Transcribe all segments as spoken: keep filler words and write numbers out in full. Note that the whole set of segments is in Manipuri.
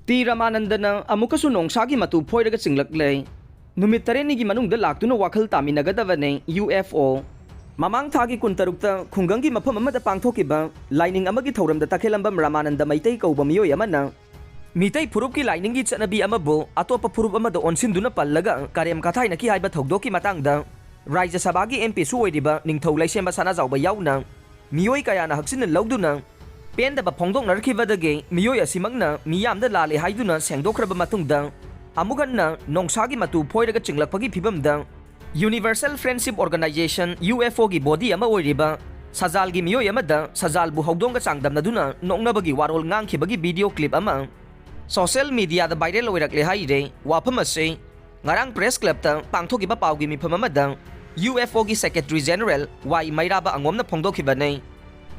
ꯇꯤ ꯔꯥꯃꯥꯅꯟꯗꯅ ꯑꯃꯨꯛꯀꯁꯨ ꯅꯣꯡꯁꯥꯒꯤ ꯃꯇꯨ ꯐꯣꯏꯔꯒ ꯆꯤꯡꯂꯛꯂꯦ꯫ ꯅꯨꯃꯤꯠ ꯇꯔꯦꯠꯅꯤꯒꯤ ꯃꯅꯨꯡꯗ ꯂꯥꯛꯇꯨꯅ ꯋꯥꯈꯜ ꯇꯥꯃꯤꯟꯅꯒꯗꯕꯅꯦ ꯌꯨ ꯑꯦꯐ ꯑꯣ꯫ ꯃꯃꯥꯡ ꯊꯥꯒꯤ ꯀꯨꯟꯇꯔꯨꯛꯇ ꯈꯨꯡꯒꯪꯒꯤ ꯃꯐꯝ ꯑꯃꯗ ꯄꯥꯡꯊꯣꯛꯈꯤꯕ ꯂꯥꯏꯅꯤꯡ ꯑꯃꯒꯤ ꯊꯧꯔꯝꯗ ꯇꯈꯦꯂꯝꯕꯝ ꯔꯥꯃꯥꯅꯟꯗ ꯃꯩꯇꯩ ꯀꯧꯕ ꯃꯤꯑꯣꯏ ꯑꯃꯅ ꯃꯤꯇꯩ ꯐꯨꯔꯨꯞꯀꯤ ꯂꯥꯏꯅꯤꯡꯒꯤ ꯆꯠꯅꯕꯤ ꯑꯃꯕꯨ ꯑꯇꯣꯞꯄ ꯐꯨꯔꯨꯞ ꯑꯃꯗ ꯑꯣꯟꯁꯤꯟꯗꯨꯅ ꯄꯜꯂꯒ ꯀꯔꯦꯝ ꯀꯊꯥꯏꯅꯈꯤ ꯍꯥꯏꯕ ꯊꯧꯗꯣꯛꯀꯤ ꯃꯇꯥꯡꯗ ꯔꯥꯖ꯭ꯌ ꯁꯚꯥꯒꯤ ꯑꯦꯝ ꯄꯤꯁꯨ ꯑꯣꯏꯔꯤꯕ ꯅꯤꯡꯊꯧ ꯂꯩꯁꯦꯝꯕ ꯁꯅꯥꯖꯥꯎꯕ ꯌꯥꯎꯅ ꯃꯤꯑꯣꯏ ꯀꯌꯥꯅ ꯍꯛꯆꯤꯟꯅ ꯂꯧꯗꯨꯅ ꯄꯦꯟꯗꯕ ꯐꯣꯡꯗꯣꯛꯅꯔꯛꯈꯤꯕꯗꯒꯤ ꯃꯤꯑꯣꯏ ꯑꯁꯤꯃꯛꯅ ꯃꯤꯌꯥꯝꯗ ꯂꯥꯜꯂꯦ ꯍꯥꯏꯗꯨꯅ ꯁꯦꯡꯗꯣꯛꯈ꯭ꯔꯕ ꯃꯇꯨꯡꯗ ꯑꯃꯨꯛ ꯍꯟꯅ ꯅꯣꯡꯁꯥꯒꯤ ꯃꯇꯨ ꯐꯣꯏꯔꯒ ꯆꯤꯡꯂꯛꯄꯒꯤ ꯐꯤꯕꯝꯗ Universal Friendship Organization, U F ꯑꯣꯒꯤ ꯕꯣꯗꯤ ꯑꯃ ꯑꯣꯏꯔꯤꯕ ꯁꯖꯥꯜꯒꯤ ꯃꯤꯑꯣꯏ ꯑꯃꯗ ꯁꯖꯥꯜꯕꯨ ꯍꯧꯗꯣꯡꯒ ꯆꯥꯡꯗꯝꯅꯗꯨꯅ ꯅꯣꯛꯅꯕꯒꯤ ꯋꯥꯔꯣꯜ ꯉꯥꯡꯈꯤꯕꯒꯤ ꯚꯤꯗꯤꯑꯣ ꯀ꯭ꯂꯤꯞ ꯑꯃ ꯁꯣꯁꯤꯌꯦꯜ ꯃꯤꯗꯤꯌꯥꯗ ꯚꯥꯏꯔꯦꯜ ꯑꯣꯏꯔꯛꯂꯦ ꯍꯥꯏꯔꯦ꯫ ꯋꯥꯐꯝ ꯑꯁꯤ ꯉꯔꯥꯡ ꯄ꯭ꯔꯦꯁ ꯀ꯭ꯂꯕꯇ ꯄꯥꯡꯊꯣꯛꯈꯤꯕ ꯄꯥꯎꯒꯤ ꯃꯤꯐꯝ ꯑꯃꯗ ꯌꯨ ꯑꯦꯐ ꯑꯣꯒꯤ ꯁꯦꯀ꯭ꯔꯦꯇꯔꯤ ꯖꯦꯅꯔꯦꯜ ꯋꯥꯏ ꯃꯩꯔꯥꯕ ꯑꯉꯣꯝꯅ ꯐꯣꯡꯗꯣꯛꯈꯤꯕꯅꯤ꯫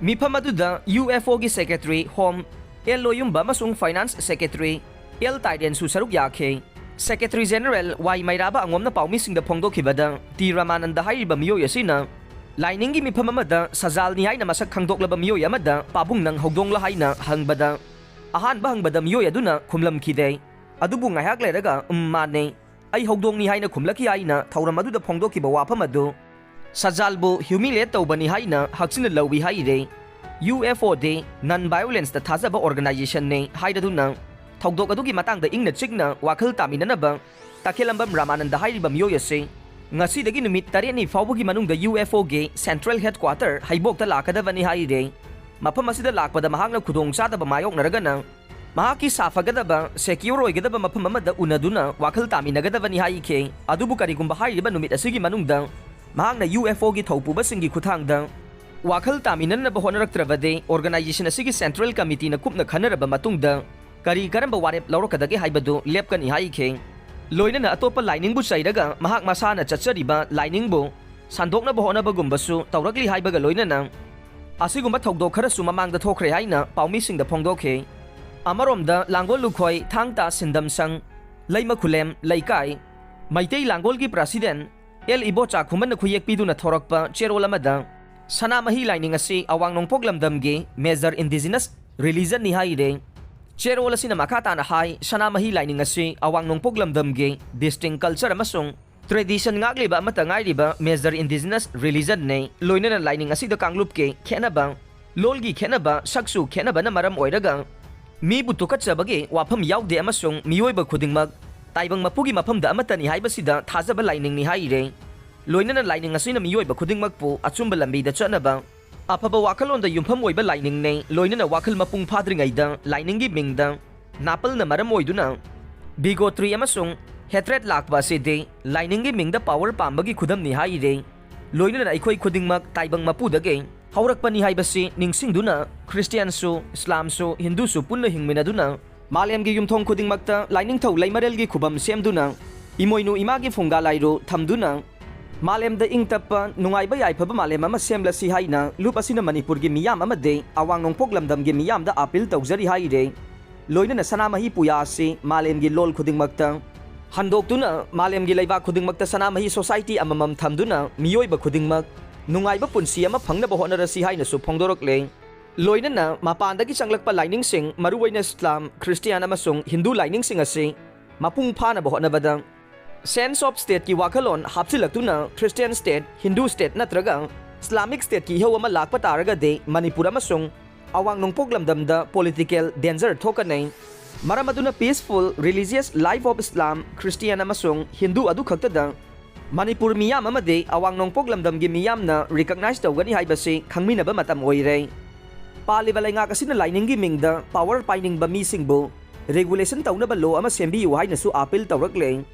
ꯃꯤꯐꯝ ꯑꯗꯨꯗ ꯌꯨ ꯑꯦꯐ ꯑꯣꯒꯤ ꯁꯦꯀ꯭ꯔꯦꯇꯔꯤ ꯍꯣꯝ ꯑꯦꯜ ꯂꯣꯌꯨꯝꯕ ꯑꯃꯁꯨꯡ ꯐꯥꯏꯅꯥꯟꯁ ꯁꯦꯀ꯭ꯔꯦꯇꯔꯤ ꯑꯦꯜ ꯇꯥꯏꯔꯦꯟꯁꯨ ꯁꯔꯨꯛ ꯌꯥꯈꯤ꯫ ꯁꯦꯀ꯭ꯔꯦꯇꯔꯤ ꯖꯦꯅꯔꯦꯜ ꯋꯥꯏ ꯃꯩꯔꯥꯕ ꯑꯉꯣꯝꯅ ꯄꯥꯎꯃꯤꯁꯤꯡꯗ ꯐꯣꯡꯗꯣꯛꯈꯤꯕꯗ ꯇꯤ ꯔꯥꯃꯥꯅꯟꯗ ꯍꯥꯏꯔꯤꯕ ꯃꯤꯑꯣꯏ ꯑꯁꯤꯅ ꯂꯥꯏꯅꯤꯡꯒꯤ ꯃꯤꯐꯝ ꯑꯃꯗ ꯁꯖꯥꯜꯅꯤ ꯍꯥꯏꯅ ꯃꯁꯛ ꯈꯪꯗꯣꯛꯂꯕ ꯃꯤꯑꯣꯏ ꯑꯃꯗ ꯄꯥꯕꯨꯡ ꯅꯪ ꯍꯧꯗꯣꯡꯂ ꯍꯥꯏꯅ ꯍꯪꯕꯗ ꯑꯍꯥꯟꯕ ꯍꯪꯕꯗ ꯃꯤꯑꯣꯏ ꯑꯗꯨꯅ ꯈꯨꯝꯂꯝꯈꯤꯗꯦ꯫ ꯑꯗꯨꯕꯨ ꯉꯥꯏꯍꯥꯛ ꯂꯩꯔꯒ "ꯎꯝ, ꯃꯥꯅꯦ, ꯑꯩ ꯍꯧꯗꯣꯡꯅꯤ" ꯍꯥꯏꯅ ꯈꯨꯝꯂꯛꯈꯤ ꯍꯥꯏꯅ ꯊꯧꯔꯝ ꯑꯗꯨꯗ ꯐꯣꯡꯗꯣꯛꯈꯤꯕ ꯋꯥꯐꯝ ꯑꯗꯨ ꯁꯖꯥꯜꯕꯨ ꯍ꯭ꯌꯨꯃꯤꯂꯤꯌꯦꯠ ꯇꯧꯕꯅꯤ ꯍꯥꯏꯅ ꯍꯛꯆꯤꯟꯅ ꯂꯧꯏ ꯍꯥꯏꯔꯦ꯫ ꯌꯨ ꯑꯦꯐ ꯑꯣꯗꯤ ꯅꯟ ꯚꯥꯏꯑꯣꯂꯦꯟꯁꯇ ꯊꯥꯖꯕ ꯑꯣꯔꯒꯅꯥꯏꯖꯦꯁꯟꯅꯤ ꯍꯥꯏꯔꯗꯨꯅ ꯊꯧꯗꯣꯛ ꯑꯗꯨꯒꯤ ꯃꯇꯥꯡꯗ ꯏꯪꯅ ꯆꯤꯛꯅ ꯋꯥꯈꯜ ꯇꯥꯃꯤꯟꯅꯅꯕ ꯇꯈꯦꯂꯝꯕꯝ ꯔꯥꯃꯥꯅꯟꯗ ꯍꯥꯏꯔꯤꯕ ꯃꯤꯑꯣꯏ ꯑꯁꯤ ꯉꯁꯤꯗꯒꯤ ꯅꯨꯃꯤꯠ ꯇꯔꯦꯠꯅꯤ ꯐꯥꯎꯕꯒꯤ ꯃꯅꯨꯡꯗ ꯌꯨ ꯑꯦꯐ ꯑꯣꯒꯤ ꯁꯦꯟꯇ꯭ꯔꯦꯜ ꯍꯦꯗꯀ꯭ꯋꯥꯇꯔ ꯍꯩꯕꯣꯛꯇ ꯂꯥꯛꯀꯗꯕꯅꯤ ꯍꯥꯏꯔꯦ꯫ ꯃꯐꯝ ꯑꯁꯤꯗ ꯂꯥꯛꯄꯗ ꯃꯍꯥꯛꯅ ꯈꯨꯗꯣꯡꯆꯥꯗꯕ ꯃꯥꯌꯣꯛꯅꯔꯒꯅ ꯃꯍꯥꯛꯀꯤ ꯁꯥꯐꯒꯗꯕ, ꯁꯦꯀ꯭ꯌꯣꯔ ꯑꯣꯏꯒꯗꯕ ꯃꯐꯝ ꯑꯃꯗ ꯎꯅꯗꯨꯅ ꯋꯥꯈꯜ ꯇꯥꯃꯤꯟꯅꯒꯗꯕꯅꯤ ꯍꯥꯏꯈꯤ꯫ ꯑꯗꯨꯕꯨ ꯀꯔꯤꯒꯨꯝꯕ ꯍꯥꯏꯔꯤꯕ ꯅꯨꯃꯤꯠ ꯑꯁꯤꯒꯤ ꯃꯅꯨꯡꯗ ꯃꯍꯥꯛꯅ ꯌꯨ ꯑꯦꯐ ꯑꯣꯒꯤ ꯊꯧꯄꯨꯕꯁꯤꯡꯒꯤ ꯈꯨꯠꯊꯥꯡꯗ ꯋꯥꯈꯜ ꯇꯥꯃꯤꯟꯅꯅꯕ ꯍꯣꯠꯅꯔꯛꯇ꯭ꯔꯕꯗꯤ ꯑꯣꯔꯒꯅꯥꯏꯖꯦꯁꯟ ꯑꯁꯤꯒꯤ ꯁꯦꯟꯇ꯭ꯔꯦꯜ ꯀꯃꯤꯇꯤꯅ ꯀꯨꯞꯅ ꯈꯟꯅꯔꯕ ꯃꯇꯨꯡꯗ ꯀꯔꯤ ꯀꯔꯝꯕ ꯋꯥꯔꯦꯞ ꯂꯧꯔꯛꯀꯗꯒꯦ ꯍꯥꯏꯕꯗꯨ ꯂꯦꯞꯀꯅꯤ ꯍꯥꯏꯈꯤ꯫ ꯂꯣꯏꯅꯅ ꯑꯇꯣꯞꯄ ꯂꯥꯏꯅꯤꯡꯕꯨ ꯆꯩꯔꯒ ꯃꯍꯥꯛ ꯃꯁꯥꯅ ꯆꯠꯆꯔꯤꯕ ꯂꯥꯏꯅꯤꯡꯕꯨ ꯁꯟꯗꯣꯛꯅꯕ ꯍꯣꯠꯅꯕꯒꯨꯝꯕꯁꯨ ꯇꯧꯔꯛꯂꯤ ꯍꯥꯏꯕꯒ ꯂꯣꯏꯅꯅ ꯑꯁꯤꯒꯨꯝꯕ ꯊꯧꯗꯣꯛ ꯈꯔꯁꯨ ꯃꯃꯥꯡꯗ ꯊꯣꯛꯈ꯭ꯔꯦ ꯍꯥꯏꯅ ꯄꯥꯎꯃꯤꯁꯤꯡꯗ ꯐꯣꯡꯗꯣꯛꯈꯤ꯫ ꯑꯃꯔꯣꯝꯗ ꯂꯥꯡꯒꯣꯜ ꯂꯨꯈꯣꯏ ꯊꯥꯡ ꯇꯥ ꯁꯤꯟꯗꯝꯁꯪ ꯂꯩꯃꯈꯨꯂꯦꯝ ꯂꯩꯀꯥꯏ ꯃꯩꯇꯩ ꯂꯥꯡꯒꯣꯜꯒꯤ ꯄ꯭ꯔꯁꯤꯗꯦꯟ ꯑꯦꯜ ꯏꯕꯣꯆꯥ ꯈꯨꯃꯟꯅ ꯈꯨꯌꯦꯛ ꯄꯤꯗꯨꯅ ꯊꯣꯔꯛꯄ ꯆꯦꯔꯣꯜ ꯑꯃꯗ ꯁꯅꯥꯃꯍꯤ ꯂꯥꯏꯅꯤꯡ ꯑꯁꯤ ꯑꯋꯥꯡ ꯅꯣꯡꯄꯣꯛ ꯂꯝꯗꯝꯒꯤ ꯃꯦꯖꯔ ꯏꯟꯗꯤꯖꯤꯅꯁ ꯔꯤꯂꯤꯖꯟꯅꯤ ꯍꯥꯏꯔꯦ꯫ ꯆꯦꯔꯣꯜ ꯑꯁꯤꯅ ꯃꯈꯥ ꯇꯥꯅ ꯍꯥꯏ, ꯁꯅꯥꯃꯍꯤ ꯂꯥꯏꯅꯤꯡ ꯑꯁꯤ ꯑꯋꯥꯡ ꯅꯣꯡꯄꯣꯛ ꯂꯝꯗꯝꯒꯤ distinct culture ꯑꯃꯁꯨꯡ tradition ꯉꯥꯛꯂꯤꯕ ꯑꯃꯠꯇ ꯉꯥꯏꯔꯤꯕ major indigenous religion ꯅꯤ꯫ ꯂꯣꯏꯅꯅ ꯂꯥꯏꯅꯤꯡ ꯑꯁꯤꯗ ꯀꯥꯡꯂꯨꯞꯀꯤ ꯈꯦꯠꯅꯕ, ꯂꯣꯜꯒꯤ ꯈꯦꯠꯅꯕ, ꯁꯛꯆꯨ ꯈꯦꯠꯅꯕꯅ ꯃꯔꯝ ꯑꯣꯏꯔꯒ ꯃꯤꯕꯨ ꯇꯨꯀꯠꯆꯕꯒꯤ ꯋꯥꯐꯝ ꯌꯥꯎꯗꯦ ꯑꯃꯁꯨꯡ ꯃꯤꯑꯣꯏꯕ ꯈꯨꯗꯤꯡꯃꯛ ꯇꯥꯏꯕꯪ ꯃꯄꯨꯒꯤ ꯃꯐꯝꯗ ꯑꯃꯠꯇꯅꯤ ꯍꯥꯏꯕꯁꯤꯗ ꯊꯥꯖꯕ ꯂꯥꯏꯅꯤꯡꯅꯤ ꯍꯥꯏꯔꯦ꯫ ꯂꯣꯏꯅꯅ ꯂꯥꯏꯅꯤꯡ ꯑꯁꯤꯅ ꯃꯤꯑꯣꯏꯕ ꯈꯨꯗꯤꯡꯃꯛꯄꯨ ꯑꯆꯨꯝꯕ ꯂꯝꯕꯤꯗ ꯆꯠꯅꯕ ꯑꯐꯕ ꯋꯥꯈꯜꯂꯣꯟꯗ ꯌꯨꯝꯐꯝ ꯑꯣꯏꯕ ꯂꯥꯏꯅꯤꯡꯅꯤ꯫ ꯂꯣꯏꯅꯅ ꯋꯥꯈꯜ ꯃꯄꯨꯡ ꯐꯥꯗ꯭ꯔꯤꯉꯩꯗ ꯂꯥꯏꯅꯤꯡꯒꯤ ꯃꯤꯡꯗ ꯅꯥꯄꯜꯅ ꯃꯔꯝ ꯑꯣꯏꯗꯨꯅ bigotry ꯑꯃꯁꯨꯡ hatred ꯂꯥꯛꯄ ꯑꯁꯤꯗꯤ ꯂꯥꯏꯅꯤꯡꯒꯤ ꯃꯤꯡꯗ power ꯄꯥꯝꯕꯒꯤ ꯈꯨꯗꯝꯅꯤ ꯍꯥꯏꯔꯤ꯫ ꯂꯣꯏꯅꯅ ꯑꯩꯈꯣꯏ ꯈꯨꯗꯤꯡꯃꯛ ꯇꯥꯏꯕꯪ ꯃꯄꯨꯗꯒꯤ ꯍꯧꯔꯛꯄꯅꯤ ꯍꯥꯏꯕꯁꯤ ꯅꯤꯡꯁꯤꯡꯗꯨꯅ, ꯈ꯭ꯔꯤꯁꯇꯤꯌꯥꯟꯁꯨ, ꯏꯁꯂꯥꯝꯁꯨ, ꯍꯤꯟꯗꯨꯁꯨ ꯄꯨꯟꯅ ꯍꯤꯡꯃꯤꯟꯅꯗꯨꯅ ꯃꯥꯂꯦꯝꯒꯤ ꯌꯨꯝꯊꯣꯡ ꯈꯨꯗꯤꯡꯃꯛꯇ ꯂꯥꯏꯅꯤꯡꯊꯧ ꯂꯩꯃꯔꯦꯜꯒꯤ ꯈꯨꯕꯝ ꯁꯦꯝꯗꯨꯅ ꯏꯃꯣꯏꯅꯨ ꯏꯃꯥꯒꯤ ꯐꯨꯡꯒꯥ ꯂꯥꯏꯔꯨ ꯊꯝꯗꯨꯅ ꯃꯥꯂꯦꯝꯗ ꯏꯪ ꯇꯞꯄ, ꯅꯨꯡꯉꯥꯏꯕ ꯌꯥꯏꯐꯕ ꯃꯥꯂꯦꯝ ꯑꯃ ꯁꯦꯝꯂꯁꯤ ꯍꯥꯏꯅ ꯂꯨꯞ ꯑꯁꯤꯅ ꯃꯅꯤꯄꯨꯔꯒꯤ ꯃꯤꯌꯥꯝ ꯑꯃꯗꯤ ꯑꯋꯥꯡ ꯅꯣꯡꯄꯣꯛ ꯂꯝꯗꯝꯒꯤ ꯃꯤꯌꯥꯝꯗ ꯑꯥꯄꯤꯜ ꯇꯧꯖꯔꯤ ꯍꯥꯏꯔꯦ꯫ ꯂꯣꯏꯅꯅ ꯁꯅꯥꯃꯍꯤ ꯄꯨꯌꯥ ꯑꯁꯤ ꯃꯥꯂꯦꯝꯒꯤ ꯂꯣꯜ ꯈꯨꯗꯤꯡꯃꯛꯇ ꯍꯟꯗꯣꯛꯇꯨꯅ ꯃꯥꯂꯦꯝꯒꯤ ꯂꯩꯕꯥꯛ ꯈꯨꯗꯤꯡꯃꯛꯇ ꯁꯅꯥꯃꯍꯤ society ꯑꯃꯃꯝ ꯊꯝꯗꯨꯅ ꯃꯤꯑꯣꯏꯕ ꯈꯨꯗꯤꯡꯃꯛ ꯅꯨꯡꯉꯥꯏꯕ ꯄꯨꯟꯁꯤ ꯑꯃ ꯐꯪꯅꯕ ꯍꯣꯠꯅꯔꯁꯤ ꯍꯥꯏꯅꯁꯨ ꯐꯣꯡꯗꯣꯔꯛꯂꯦ꯫ ꯂꯣꯏꯅꯅ ꯃꯄꯥꯟꯗꯒꯤ ꯆꯪꯂꯛꯄ ꯂꯥꯏꯅꯤꯡꯁꯤꯡ, ꯃꯔꯨꯑꯣꯏꯅ ꯏꯁꯂꯥꯝ, ꯈ꯭ꯔꯤꯁꯇꯤꯌꯥꯟ ꯑꯃꯁꯨꯡ ꯍꯤꯟꯗꯨ ꯂꯥꯏꯅꯤꯡꯁꯤꯡ ꯑꯁꯤ ꯃꯄꯨꯡ ꯐꯥꯅꯕ ꯍꯣꯠꯅꯕꯗ sense of stateꯀꯤ ꯋꯥꯈꯜꯂꯣꯟ ꯍꯥꯞꯆꯤꯜꯂꯛꯇꯨꯅ Christian state, Hindu state ꯅꯠꯇ꯭ꯔꯒ Islamic stateꯀꯤ ꯏꯍꯧ ꯑꯃ ꯂꯥꯛꯄ ꯇꯥꯔꯒꯗꯤ ꯃꯅꯤꯄꯨꯔ ꯑꯃꯁꯨꯡ ꯑꯋꯥꯡ ꯅꯣꯡꯄꯣꯛ ꯂꯝꯗꯝꯗ political danger ꯊꯣꯛꯀꯅꯤ꯫ ꯃꯔꯝ ꯑꯗꯨꯅ peaceful religious life of Islam, Christian ꯑꯃꯁꯨꯡ ꯍꯤꯟꯗꯨ ꯑꯗꯨ ꯈꯛꯇꯗ ꯃꯅꯤꯄꯨꯔ ꯃꯤꯌꯥꯝ ꯑꯃꯗꯤ ꯑꯋꯥꯡ ꯅꯣꯡꯄꯣꯛ ꯂꯝꯗꯝꯒꯤ ꯃꯤꯌꯥꯝꯅ recognize ꯇꯧꯒꯅꯤ ꯍꯥꯏꯕꯁꯤ ꯈꯪꯃꯤꯟꯅꯕ ꯃꯇꯝ ꯑꯣꯏꯔꯦ꯫ ꯄꯥꯜꯂꯤꯕ ꯂꯩꯉꯥꯛ ꯑꯁꯤꯅ ꯂꯥꯏꯅꯤꯡꯒꯤ ꯃꯤꯡꯗ power ꯄꯥꯏꯅꯤꯡꯕ ꯃꯤꯁꯤꯡꯕꯨ regulation ꯇꯧꯅꯕ law ꯑꯃ ꯁꯦꯝꯕꯤꯌꯨ ꯍꯥꯏꯅꯁꯨ ꯑꯥꯄꯤꯜ ꯇꯧꯔꯛꯂꯦ꯫